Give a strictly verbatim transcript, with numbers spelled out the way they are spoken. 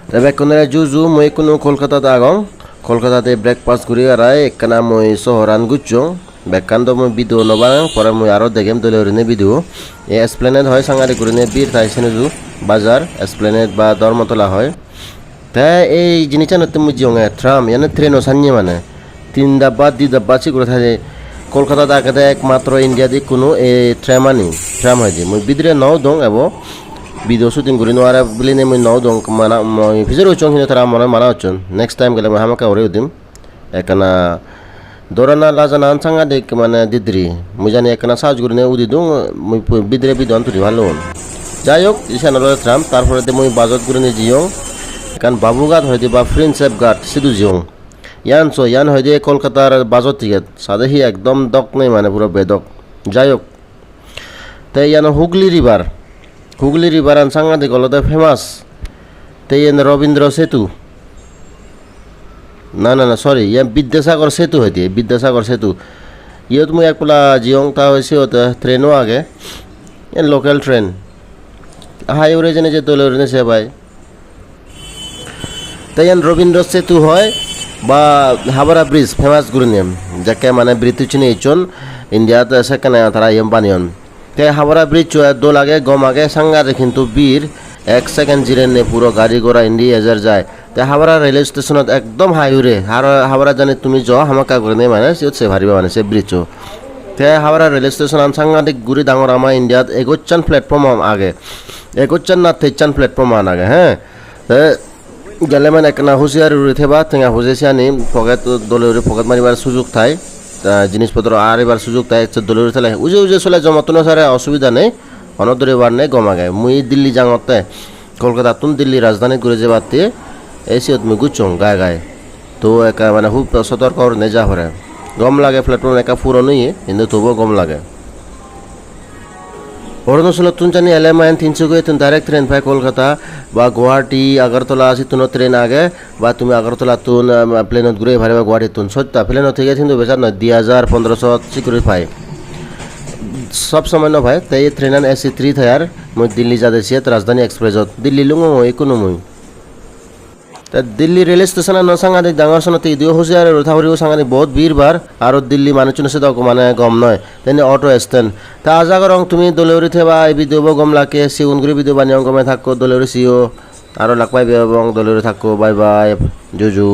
Te bekkunore juju, mui ekkunu Kolkatat agong. Kolkatate breakfast guri arai ekkana mui sohoran gucchong. Bekkan do mui video no banang, pore mui aro degem dole gurinei video. Ei Esplanade hoi, sangadik gurinei bir tai senoju, bazar, Esplanade ba Dharmatola hoi. Te ei jinissanotte mui jiyonge, tram, iyani traino sanye mane. Tin dabba, di dabba sigure thai. Kolkatat agede ekmatro Indiat ikkunu ei tram ani, tram hoide. Mui bidire no udong ebo. Video shooting guri no pare bilinei mui no udong, mana, mui pijedi ucchong hintu tara mone mana ucchon. Next time gele mui hamakkai guri udim. Ekkana dorana lajana an sangadik mane didiri. Mui jani ekkana sahos gurinei udi dung, mui pu-, bidire video an tuli pallung. Jai hok, iyan olode tram, tar poredi mui bus ot gurinei jiyong. Ekkan Babughat hoide ba Princep Ghat sidu jiyong. Iyan so, iyan hoide Kolkatar bus o ticket. Sade hi ekdom dok nei mane, puro bedok. Jai hok. Te iyan Hooghly River. Hooghly River an sangadik olode famous. Te iyan Rabindra Setu. Na, na, na, sorry, iyan Bidyasagar Setu hoide, Bidyasagar Setu. Iyot mui ek polla jiyong, ta hoi siyot, eh, train o age. Iyan local train. Hai hure jene je dole gurinei se pai. Te iyan Rabindra Setu hoi ba Howrah Bridge famous gurinei. Jekke mane British-une ecchon India-t, sekkene tara iyan baneyon. Te Howrah Bridge-o dol age, gom age, sangadik hintu bir, ek second jirenei puro gari gora indi ejer jai. Te Howrah railway station-ot ekdom hai hure, Howrah, Howrah jani tumi jo hamakkai gurinei mane siyot sei pariba mane se bridge-o. Te Howrah railway station-an sangadik guri dangor, ama India-t egocchan platform age. Egocchan na teichan platform an age, he. Te gele mane ekkana husiari guri theba, tenga poje siyani pocket dole guri pocket maribar sujug thai, ta jinis potro aribar sujug thai, ecche dole guri thele uje uje sole, jomottun no sare, osubida nei, hono duribar nei, gom age. Mui Delhi jangotte, Kolkatattun Delhi rajdhani guri jebatte, ei siyot mui gucchong gai gai. To ekka mane hub sotorko gurinei ja pore. Gom lage, platform ekka puron oye, hintu tobuo gom lage. Arunachalottun jani ele mane Tinsukiattun direct train pai Kolkata ba Guwahati, Agartala, sittuno train age, ba tumi Agartalattun, um, plane-ot guri pariba Guwahatittun. Sotta plane-o ticket hintu bej noi, di hajar pondroso sik guri pai. Sob somoy no pai, te ei train-an A C three tier, mui Delhi jade siyot Rajdhani Express-ot. Delhi lungong ekkunu mui. Te Delhi rail station-ano sangadik dangor, senotte idu husiari guri tha puribo, sangadik bahut bir bar, aro Delhi manuchun sedok mane gom noi. Te indi auto stand. Te aja gorong tumi dole guri theba, ei video bo gom lage, sigon guri video baneyong, gome thakko, dole guri seyo. Aro lak paibe obong, dole guri thakko, bye bye, juju.